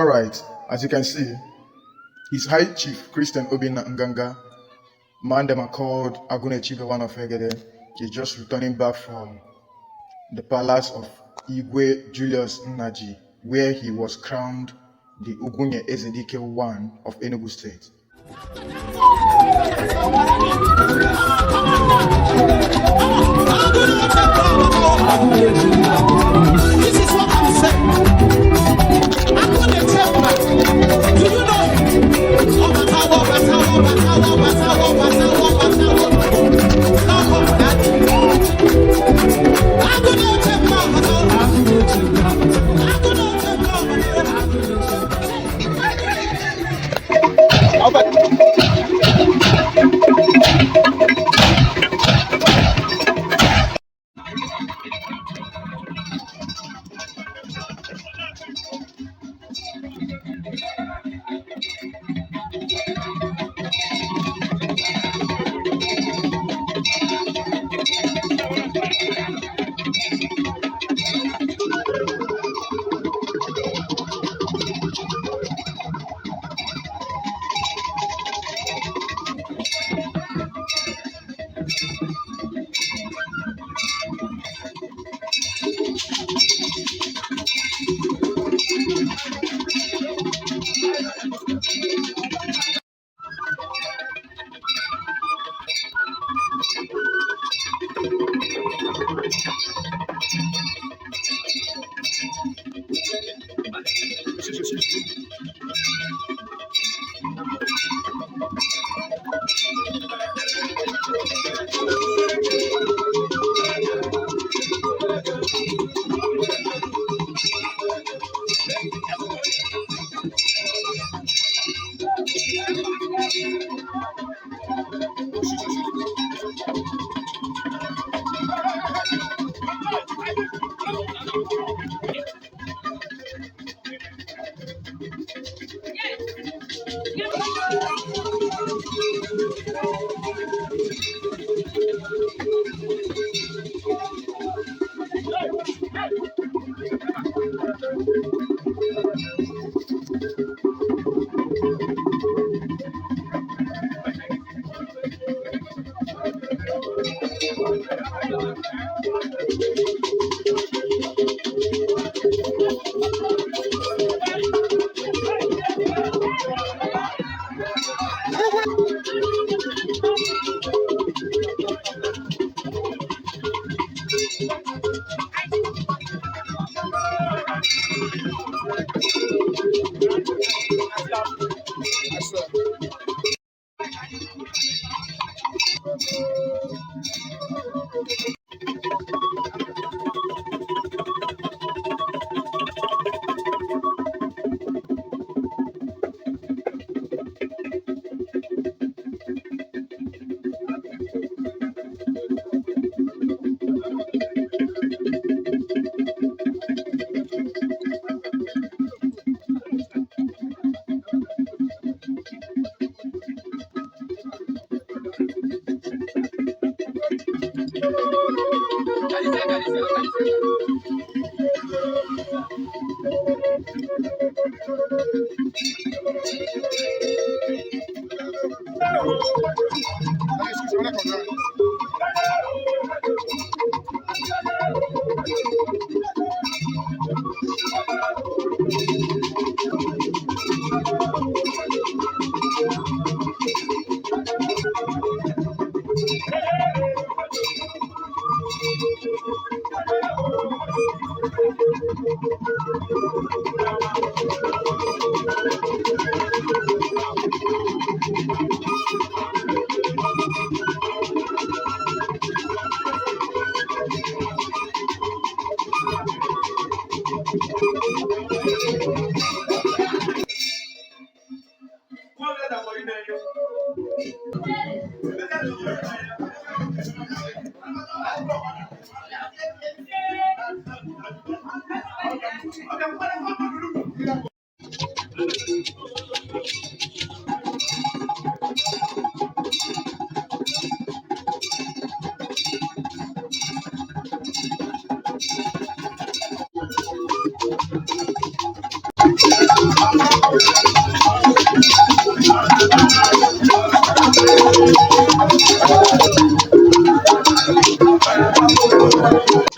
All right, as you can see, his High Chief Christian Obinna Nganga, man them are called Agunaecheibe one of Egede, is just returning back from the palace of Igwe Julius Nnaji, where he was crowned the Ugwunye Ezedike I of Enugu State. This is what I'm saying. Agunaechemba. Do you know? Ọbatawo, batawo, batawo, batawo, batawo, batawo. Come on, daddy. Agunaechemba, batawo. Agunaechemba, batawo.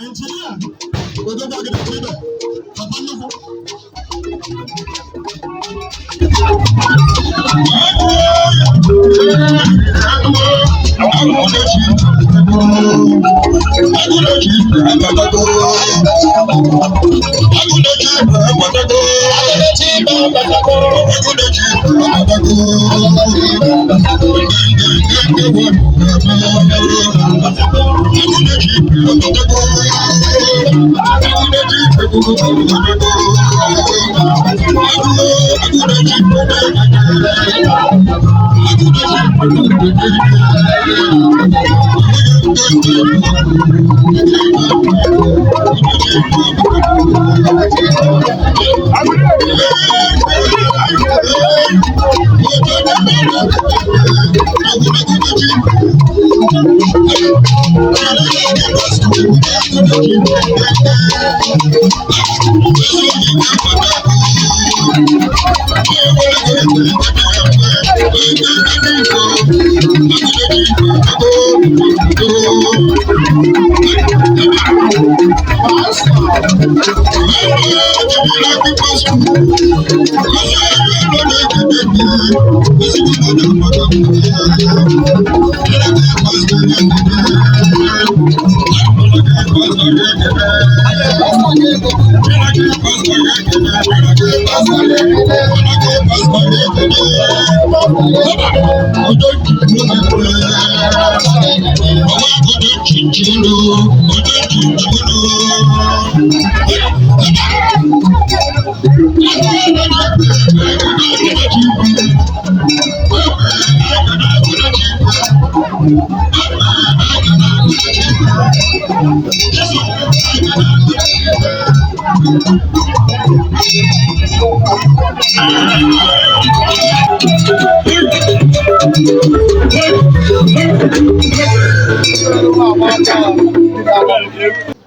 Injinia, Odogwu Agụnaechebe, Papa Nnukwu.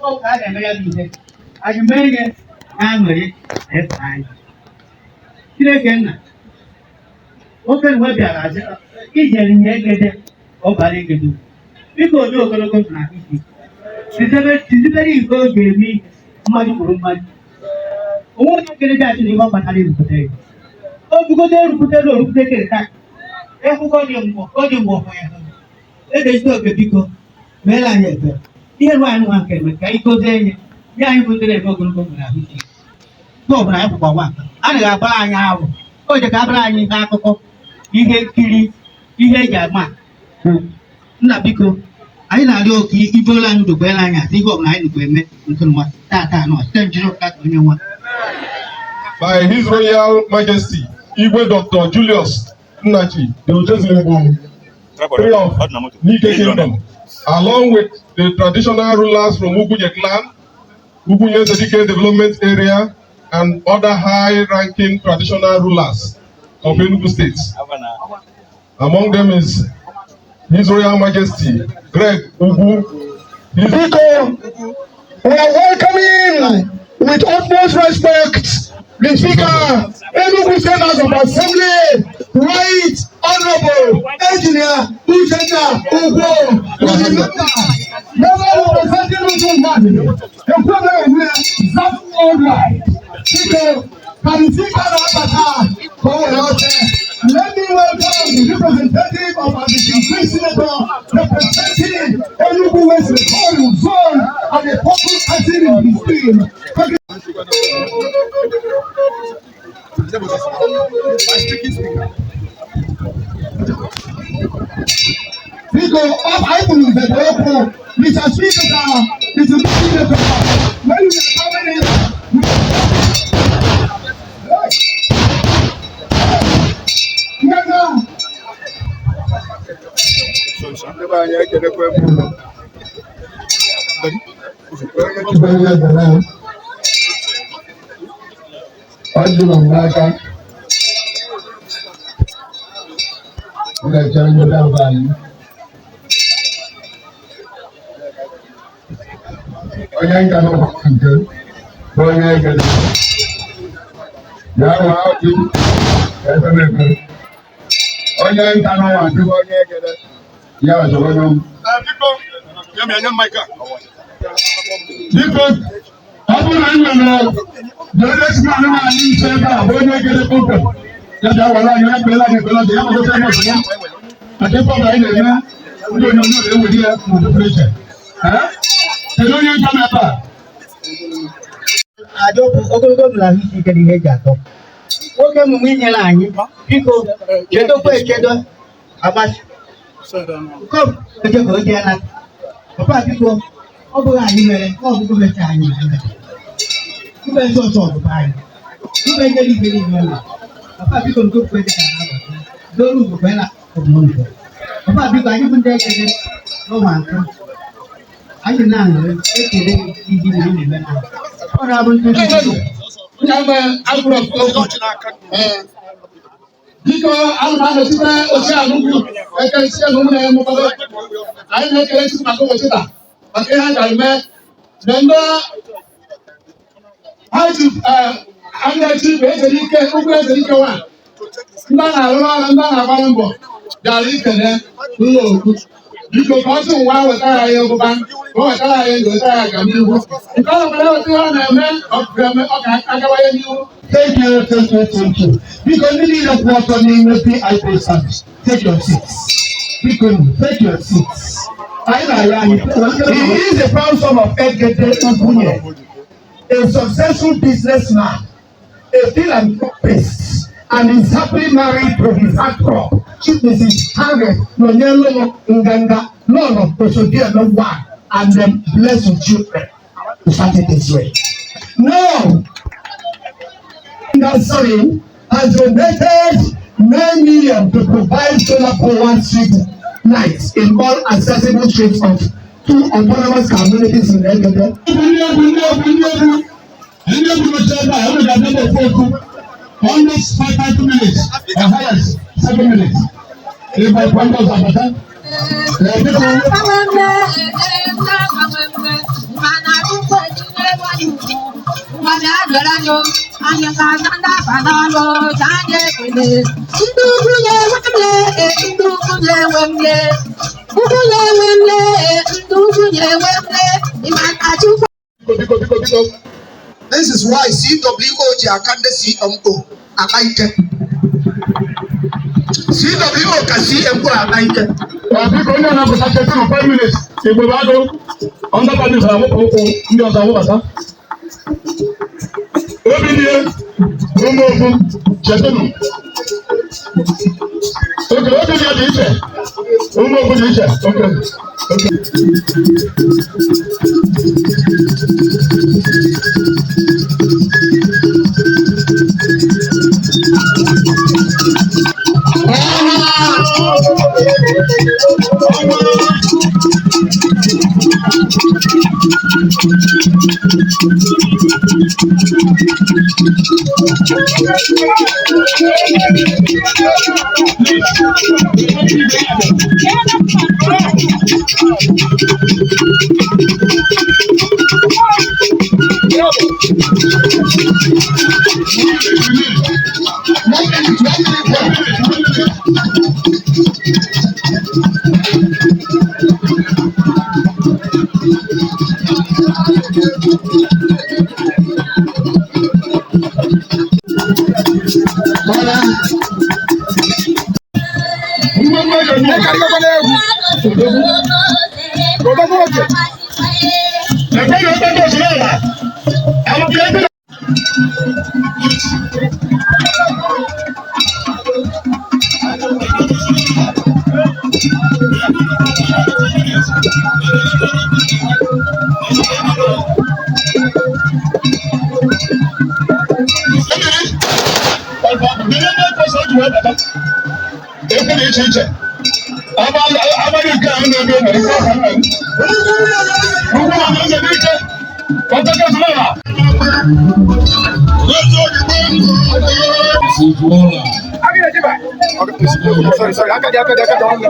Ọ ka a ga-eme ya bụ ihe anyị na-aṅụrị na ịfụnanya Chineke nna oke mgbe bịara ijere nye egede ka ọ bara egede uru. Biko onye ogologo ndụ na ahụ isi tizibere iko o ji eme ihe mmadụ kwuru mmadụ onwe onye kere dị achị na ihe ọ kpatara erupụta ya o bugodo eruputere orupụta kere taa ịhụ gọdị mgbe ọhụ ya edezite oke biko meere anyị ebere ihe nụ anyị nwa nke eme ka anyị gozie nye nye anyị bụ ndị na-eme ogologo ndụ na ahụ isi ike ọ bụla anyị kwụkwa nwa a naghị agbara anyị arụ o je ka abara anyị ihe akụkọ ihe nkiri ihe eji ama bụ nna biko anyị na-arịọ oke ibere anyị dogbere anyị asị ihe ọbụla anyị nụkwa eme nke nwa tata nọ site njiri ụka ka onye nwa. By His Royal Majesty Igwe Dr. Julius Nnachi, the Ojezimbu III of Nike Kingdom, along with the traditional rulers from Ugwunye clan, Ugwunye Ezedike Development Area, and other high-ranking traditional rulers of Enugu State. Among them is His Royal Majesty Greg Ugwu. Biko, we are welcoming with utmost respect the Speaker, Enugu State House of Assembly, Right Honorable Engineer Uchenna Ugwu, with the member representing Ugwu the problem here, that's all right. Biko, can the Speaker na-abata ka o were oche? Let me welcome the representative of our distinguished senator representing Enugu West Senatorial Zone and the purple party in his team. Biko, ọ anyị kwuru nze ka okwu, Mr. Speaker, Mr. Speaker, when you are coming in, Nganga, Ndị be anyị, ekelekwe m unu. Onye Chukwu ekele. Ọ jụrụ m n'aka. M ga-echere ndị be anyị. Onye nka n'ụwa nke bụ onye ekele. Ya nwa ọjị ka ebe m ekpere. Onye nta n'ụwa dịbụ onye egede ya ọzọ onye m. Biko, ọ bụrụ na ị nwere the man na-anyị nso ebe a bụ onye egede kpọmkwem, ya bịa were anyị, ya kpeela anyị ekpere ọjọọ, ya gbagote ebe ọzọ ya. Maka ife ọbụla anyị na-eme, ndị onyonyo na-eweli ya n'ụdị pụrụ iche. Kedu onye nta nọ ebe a? Adọpụ ogologo ndụ na ahụ isi ike na ihe eji atọ. Nwoke emume inyere anyị, biko chedokwa echedo agbasi. Kom, eche ka o jee na. Papa biko, ọ bụghị anyị mere, ọ bụghị mecha anyị na ndị. Mbe ndị ọzọ ọbụba anyị. Mbe ndị niile niile ụlọ. Papa biko nke okwu dị ka ha gwara. Dolu ugwu na omume. Papa biko anyị bụ ndị ekele n'ụmụ akụ. Anyị na-aṅụrị ekele ihe na anyị na-eme na. Ọ na-abụ ndị Biko, ana m anọchite ochi anụgwu ekele site na ụmụnne ya mụkọrọ. Anyị na-ekele Chukwu maka ụbọchị taa, maka ihe a gara mee na ndị ha ji Agụnachi bụ Ezerike ugwu Ezerike nwa ndị a na-arụrụ ọrụ, ndị a na-agbara mbọ bịara ikele nna okwu. Biko, ka ọ sị ụwa wetara anyị ọbụba, ka o wetara anyị ndụ, wetara anyị agamnihu nke ọ nakwara eweta ihe ọ na-eme, ọ ga-eme ọ ga-agawanye n'ihu. Thank you, thank you, thank you. Biko, ndị niile kwụ ọtọ n'ime VIP service, take your seats. Biko, take your seats. Anyị na-arịọ anyị. He is a proud son of Egede Ugwunye, a successful businessman, a philanthropist, and is happily married to his heartthrob, Chief Mrs. Harriet Nonyelo Nganga, Lord of Osodieme one, and then blessed with children. We start it this way. Now, sorry, has donated 9 million to provide solar powered street lights in all accessible streets of two autonomous communities in Egede. Ndị egwu, ndị egwu, ndị egwu, ndị egwu nọchi ebe a, unu ga-abịa n'ofu okwu. Only 5 minutes or highest 7 minutes. Ịgba ịkwa ndị ọzọ abata. Ee, biko. Ndị ugwu na-enwe mle, ndị ugwu na-enwe mle, ugwu na-enwe mle, ndị ugwu na-enwe mle, ịma na Chukwu. Biko, biko, biko. This is why CWO ji aka ndị CMO akpa ike. CWO ka CMO akpa ike. Ee, biko, onye na-apụta chetụrụ 5 minutes. Igbo bụ agụ. Under 5 minutes na-awụpụ ụkwụ, ndị ọzọ awụbata. Obi die ụmụ okwu chetụnụ. Oke obi die dị iche. Ụmụ okwu dị iche. Oke. 1 minute, 1 minute, 1 minute. Mana Ekweghị okpete osinala. Amụka ebe. Ekwu dị iche iche. Abalị nke a na-eme eme isi aka nna m. Ugwu na eze dị ike. Okpete osinala. Sorry, sorry, aka dị, aka dị, aka dị ọnụ.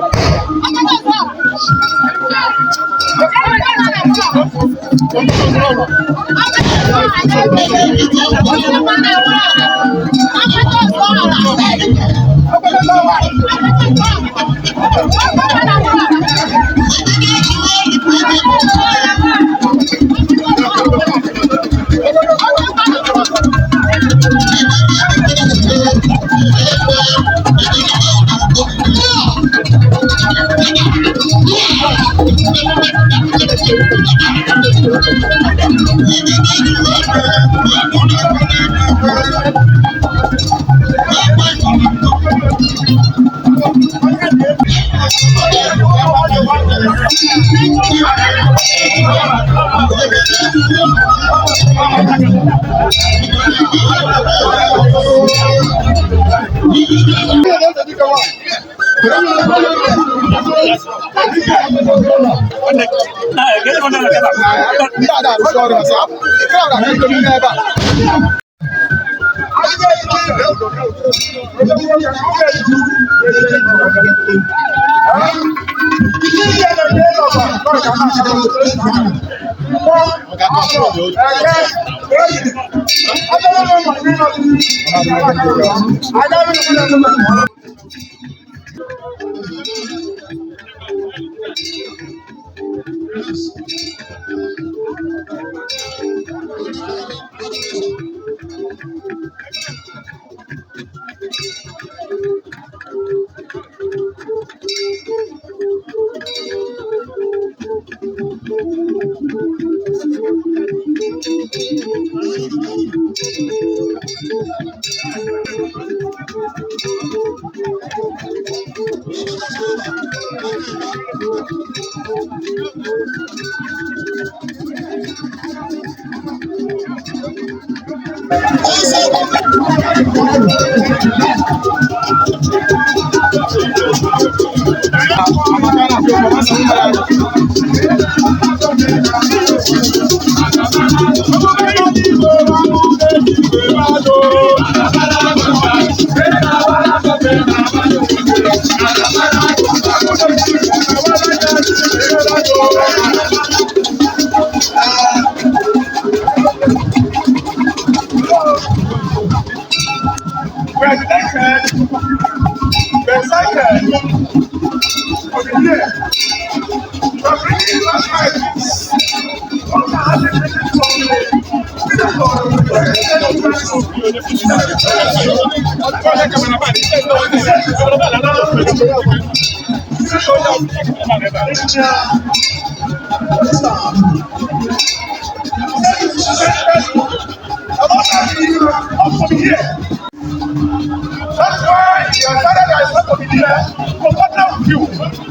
That's why your father is not to be there to partner with you,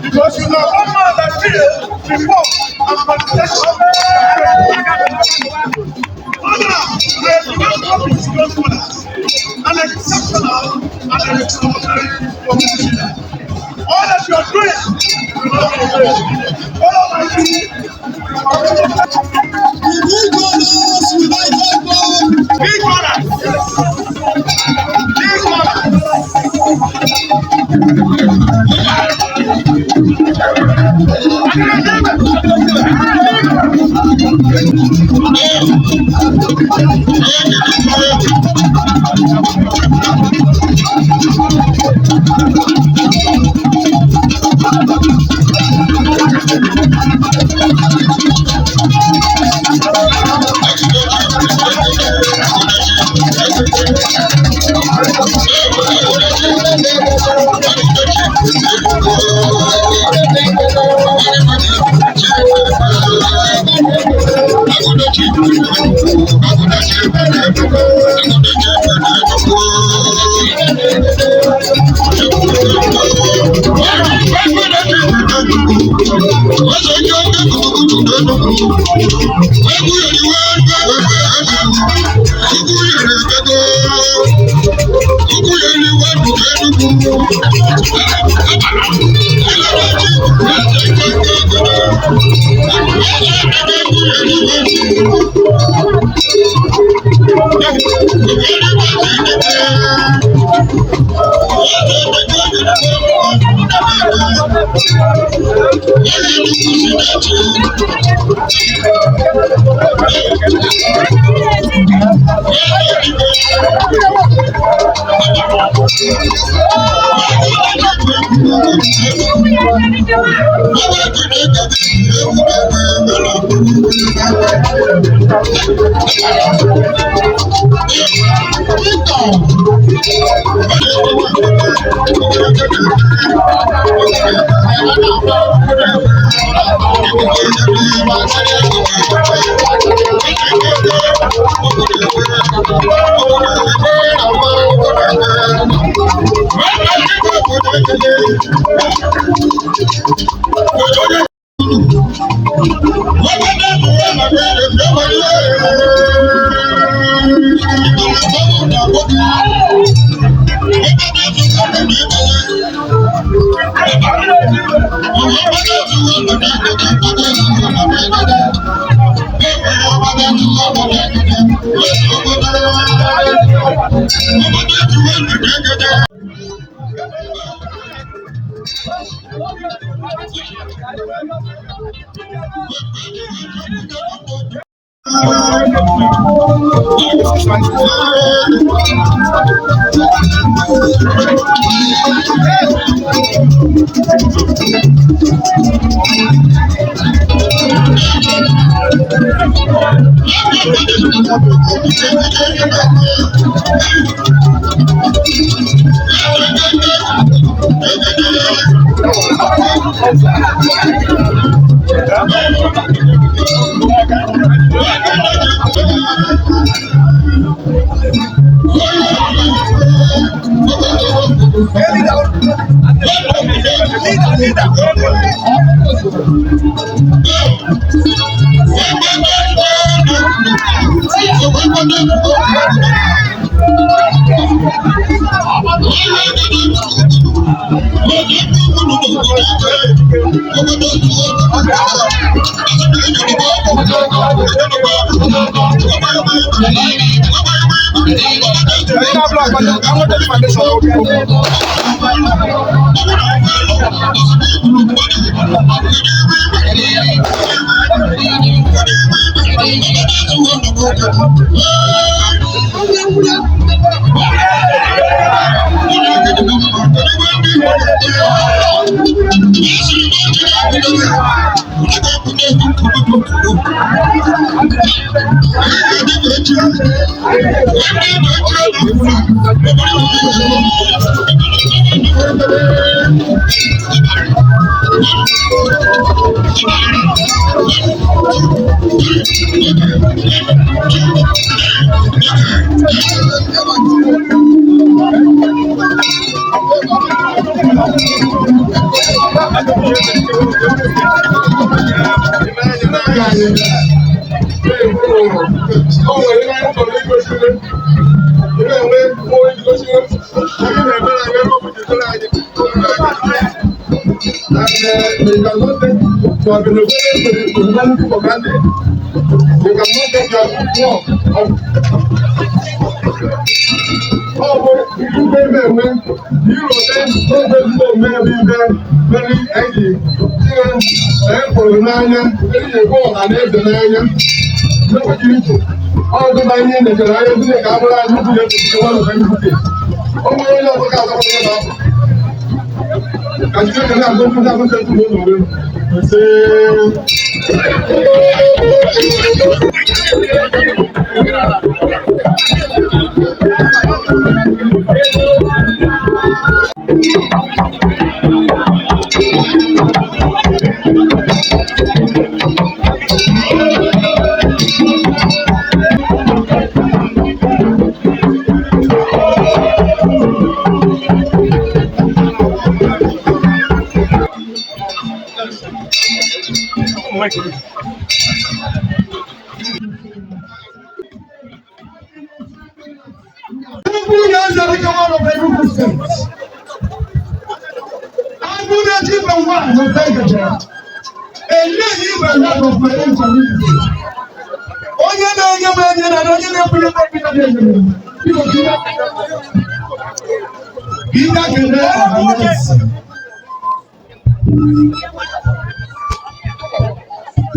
because you are one man that deal reform and qualification. Father, we have not been serious fathers, an exceptional and an extraordinary community leader. All that you are doing will not be in vain. God Almighty. Big brothers. Big brothers.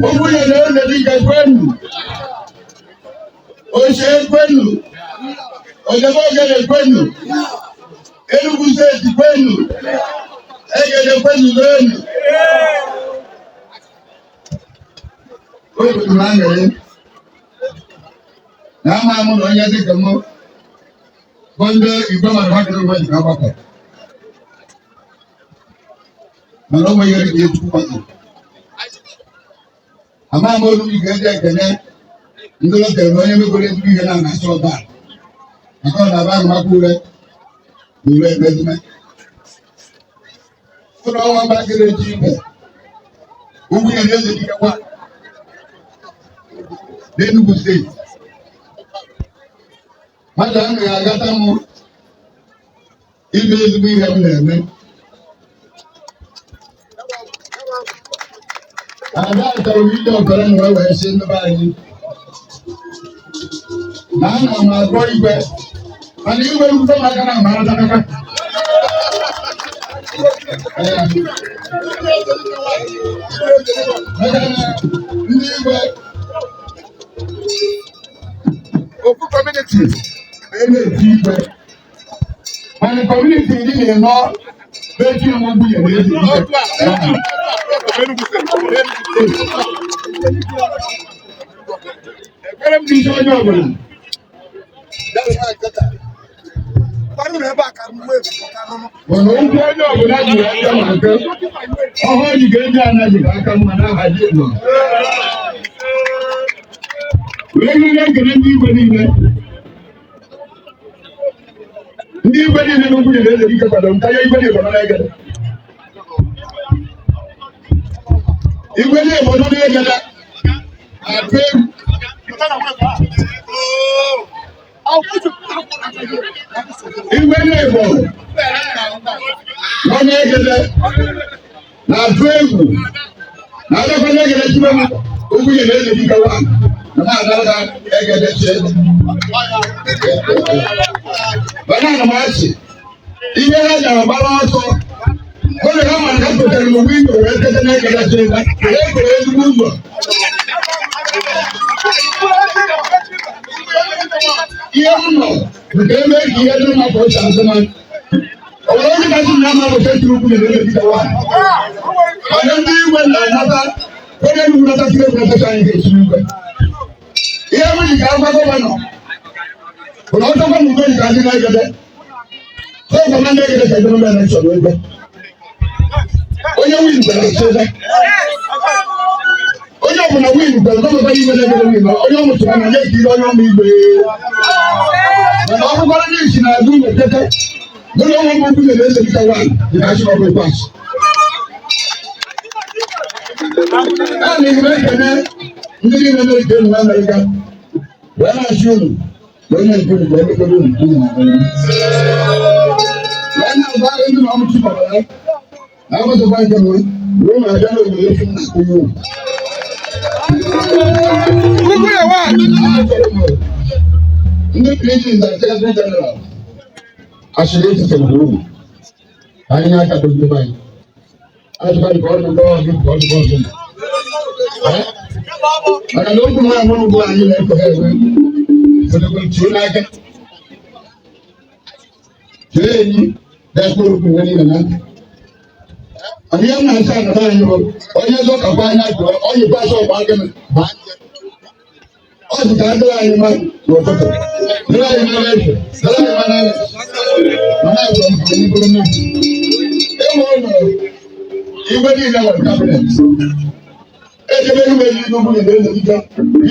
Ugwunye na eze dike kwenu. Oche kwenu. Ojebe Ogede kwenu. Enugu Steeti kwenu. Egede kwenu n'enu. Obi m aṅụrị na ama mụ na onye dịka mụ bụ ndị Igbo mara ha dịrị ụbọchị n'ọgbakọ. Mana o nweghị ihe Chukwu gbakọrọ. Ama m olu m ga-eji ekene ndị okenye na onye megoro ezigbo ihe na na-asọ ọba maka ọ na-aba ahụmakwa ure na ure emezume. Ụlọ ọnwa mgbakịrị eji ibe ugwu ya na-eze dike nwa n'Enugu Steeti. Mmadụ anaghị agata m ime ezigbo ihe m na-eme. Ada chọrọ m ije ọkọrọ m wee wee sị ndị be anyị na ana m agọ igwe mana igwe rute m aka na amara takaka. Maka na ndị igwe ofu community na-eti igwe mana community ndị na-enọ na-eti m nwunye na-ezi ike. Ekpere m n'isi onye ọbụla mana okwu onye ọbụla ji aka ma nke ọhụụ ji ga-eji anaghị aka mma n'aha Jizọs. Wee ihe ekele ndị igwe niile. Ndị igwe niile n'ugwu niile eze dike kwado m karịa igwe niile nọ n'egede. Igwe niile nọ n'egede na-atụ egwu. Igwe niile nọ n'egede na-atụ egwu. Na-adọkwa n'egede chibe m ugwu niile eze dike wa na m adara egede chie. Bana na m asị ihe ha jara gbara ọsọ oge ha mara ha pụtara n'ugwu igwe wee tete n'egede chie ha ekwere ezigbo ụzọ. Ihe m nọ nke eme ka ihe dị mma ka o si azụ na ọ nwere onye kasị na ama bụ setịrị ukwu na ebe dịka nwaanyị. Mana ndị igwe na-anata onye nnukwu nata siri egwu natacha anyị ga-esiri igwe. Ihe m ji ka agwa gọvanọ bụ na ọ chọkwa na udo ji ka adị n'egede. Sọgwa na ndị egede ka ebe mbe elekshọn egbe. Onye win kwere achị ebe. Onye ọbụla win kwere gọvanọ igwe na-egede win onye ọ mụtara na ya ekiri onye ọma igwe. Mana ọ bụkwara ndị isi na-azụ ụlọ tete. Ụlọ ọnwa mbụ ukwu na-eze dịka nwaanyị dị ka achị ọbụ ikpeazụ. A na-eme ekene ndị niile mere ka enu Amerịka wee na-achị unu na onye nke unu ga-emekọrọ unu unu na unu. Wee na-agwa ndị na ọmụchi kpọrọ ya na agbasakwa nke m na unu abịa n'obodo efu m na-akwụnye unu. Ndị PGs and Secretary General asịrị etiti obodo unu anyị na-aka dozie be anyị. Achịkwa nke ọdụ ndị ọzọ nke ọdụ ọzọ. Maka na okwu nwa mụrụ bụ anyị na-ekwe ha enwe. Fotogo tuo n'aka. Chee enyi na-ekwe okwu nwe niile na ntị. Mana ihe m na-asị anaba anyị bụ onye zọkakwa anya jụọ onye ikpe asọ ọgba gịnị baa nje. Ọ sị ka adịrị anyị mma n'ụtụtụ, dịrị anyị mma n'efe, dịrị anyị mma n'anyasị. Mana achọrọ m ka anyị bụrụ mmadụ. Enwe ụlọ igwe niile nwere cabinet. Ejebe igwe niile ugwu na eze dike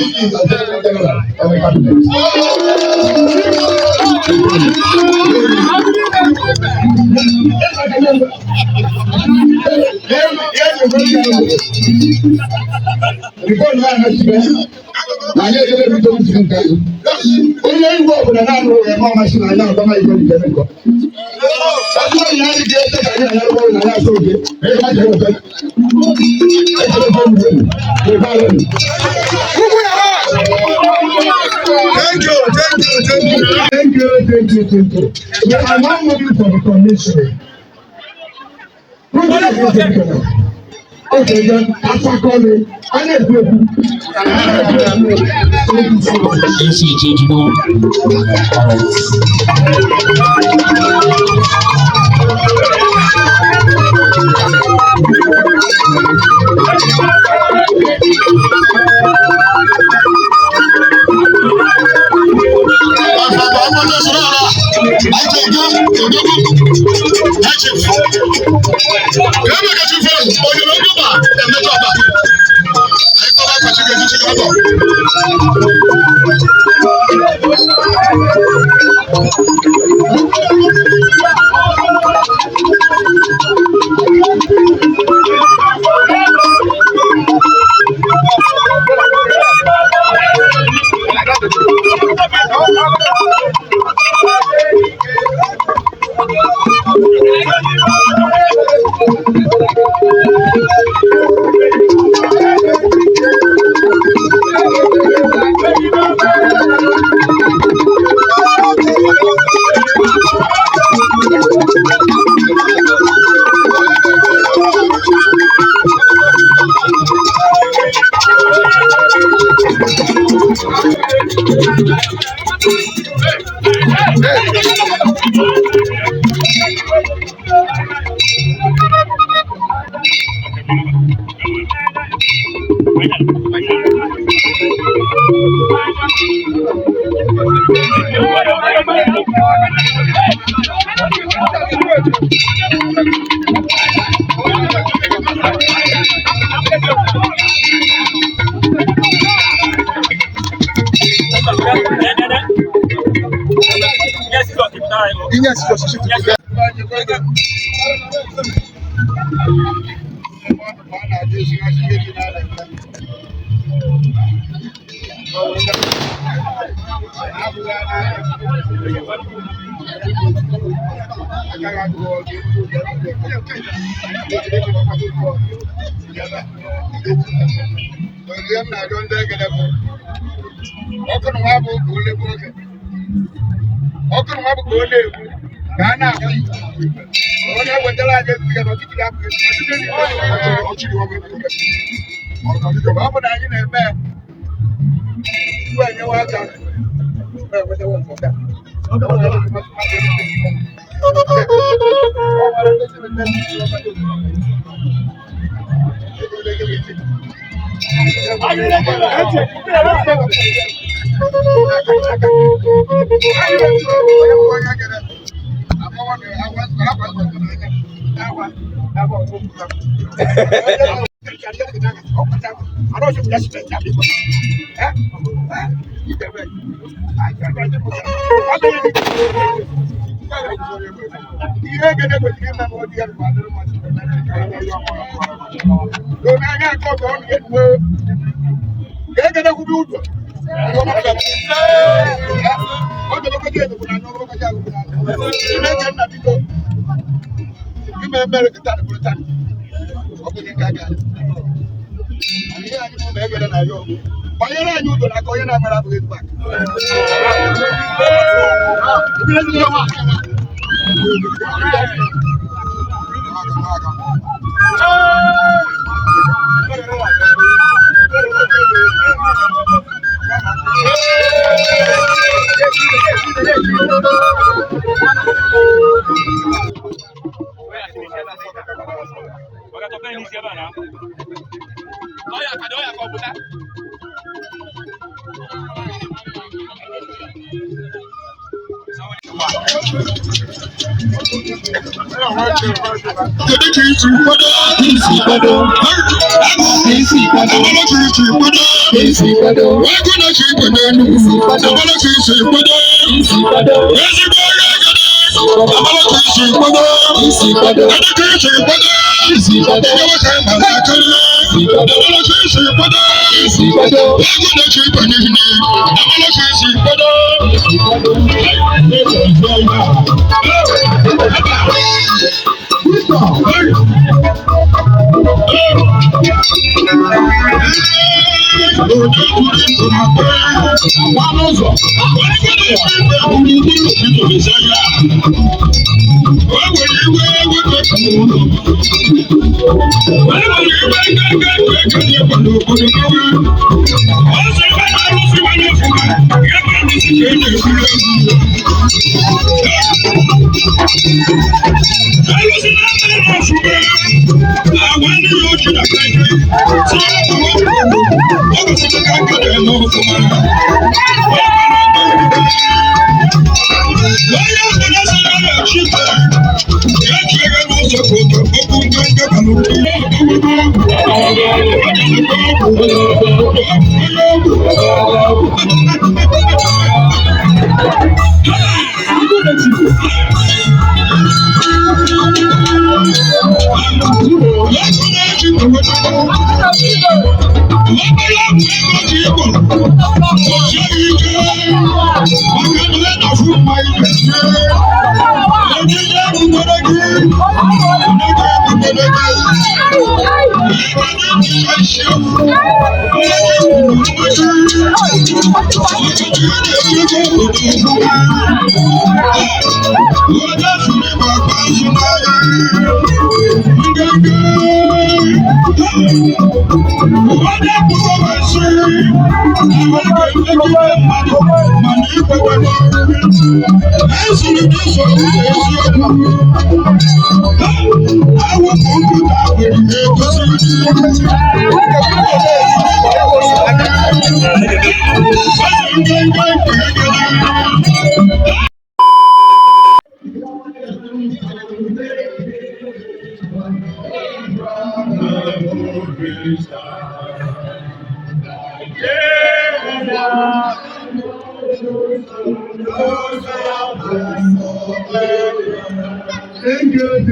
iji secretary general enwe cabinet. Ripọtụ ha anachibe na anyị ejebe bido ntị nke anyị. Onye igwe ọbụla na-anụrụ ya ma ọmasị na anyị agba igwe nke nkọ. Ọtụtụ anyị adịghị ese ka anyị na-arụ ọrụ na anyị asọ oke. Ebe ha jere ofe. Ejebe fọm ugbu ebe alụ. Thank you, thank you, thank you. Thank you, thank you, thank you. We are now moving for the commission. Ọ ga-enye asakọlị a na-ekwu ekwu a na-ekwu ekwu. Thank you so much. AC Digital. All right.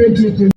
Thank you.